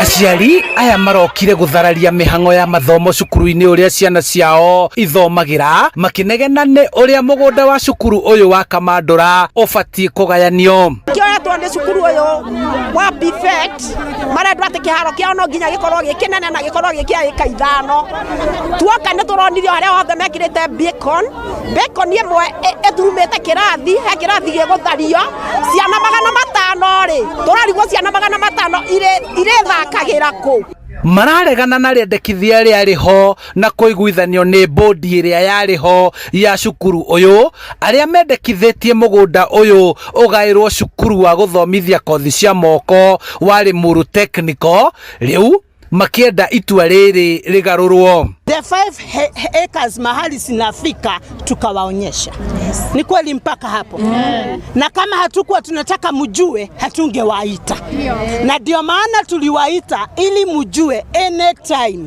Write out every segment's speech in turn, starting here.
Aciari aya marokire gũthararia mĩhang'o ya mathomo cukuru-inĩ ũrĩa ciana ciao ithomagĩra, makĩnegena nĩ ũrĩa mũgũnda wa cukuru ũyũ wa Kamandũra ũbatiĩ kũgayanio. Kĩoetwo nĩ cukuru ũyũ wa BFET, marendwo atĩ kĩharo kĩao no nginya gĩkorwo gĩ kĩnene na gĩkorwo gĩ kĩa ĩka 5. Tuoka nĩ tũronirio harĩa hothe mekĩrĩte beacon, beacon ĩmwe ĩturumĩte kĩrathi, he kĩrathi gĩgũthario, ciana 500 rĩ, tũrarigwo ciana 500 irĩthakagĩra kũ? Mararegana na rĩendekithia rĩarĩ ho na kũiguithanio nĩ bũndi ĩrĩa yarĩ ho ya cukuru ũyũ, arĩa mendekithĩtie mũgũnda ũyũ ũgaĩrwo cukuru wa gũthomithia kothi cia moko wa Limuru Technical, rĩu makĩenda itua rĩrĩ rĩgarũrwo. The 5 acres mahali zinafika tukawaonyesha. Ni kweli mpaka hapo. Na kama hatukuwa tunataka mjue hatungewaita. Na ndio maana tuliwaita ili mjue anytime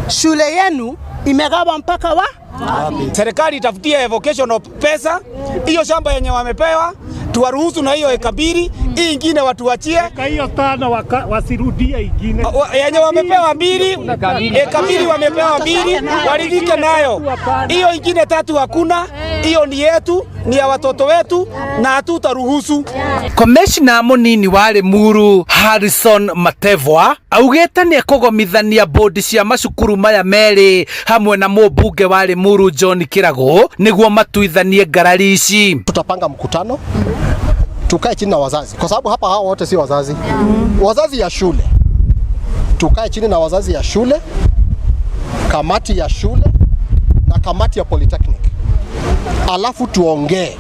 shule yenu imegawa mpaka wa Serikali itafutie vocational pesa hiyo shamba yenye wamepewa, tuwaruhusu na hiyo eka 2, hii ingine watuachie. Eka hiyo 5 wasirudie ingine. Yenye wamepewa 2, eka 2 wamepewa 2, waridhike nayo. Hiyo ingine 3 hakuna, hiyo ni yetu, ni ya watoto wetu na hatutaruhusu. Komishna munini wa Limuru Harrison Matevwa augĩte nĩ ekũgomithania bodi cia macukuru maya merĩ hamwe na mũmbunge wa Limuru John Kĩragũ nĩguo matuithanie ngarari ici. Tutapanga mkutano tukae chini na wazazi, kwa sababu hapa hao wote si wazazi, wazazi ya shule. Tukae chini na wazazi ya shule, kamati ya shule na kamati ya polytechnic, alafu tuongee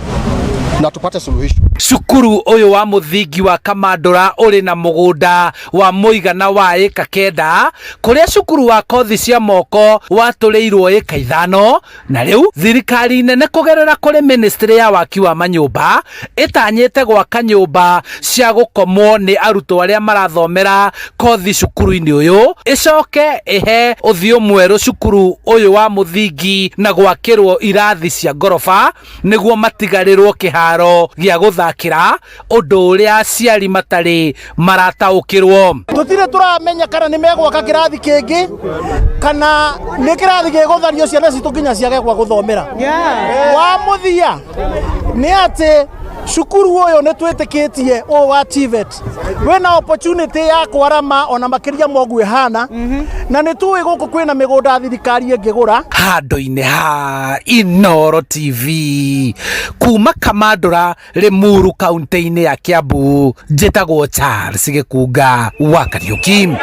na tupate suluhisho. Cukuru ũyũ wa mũthingi wa Kamandũra ũrĩ na mũgũnda wa mũigana wa ĩka 9, kũrĩa cukuru wa kothi cia moko watũrĩirwo ĩka 5, na rĩu thirikari nene kũgerera kũrĩ ministry ya waki wa manyũmba ĩtanyĩte gwaka nyũmba cia gũkomwo nĩ arutwo arĩa marathomera kothi cukuru-inĩ ũyũ, ĩcoke ĩhe ũthiũ mwerũ cukuru ũyũ wa mũthingi na gwakĩrwo irathi cia ngoroba nĩguo matigarĩrwo kĩharo gĩa gũthakĩra, ũndũ ũrĩa aciari matarĩ marataũkĩrwo. Tũtirĩ tũramenya kana nĩ megwaka kĩrathi kĩngĩ kana nĩ kĩrathi gĩgũthario ciana citũ nginya ciage gwa gũthomera. Wa mũthia nĩ atĩ cukuru ũyũ nĩ twĩtĩkĩtie ũyũ wa TVET wĩna opportunity ya kwarama ona makĩria ma ũguo ĩhana, na nĩ tũĩ gũkũ kwĩna mĩgũnda thirikari ĩngĩgũra. Handũ-inĩ ha Inooro TV kuma Kamandũra, Limuru, kaunti-inĩ ya Kiambu, njĩtagwo Charles Gĩkunga wa Kariũki.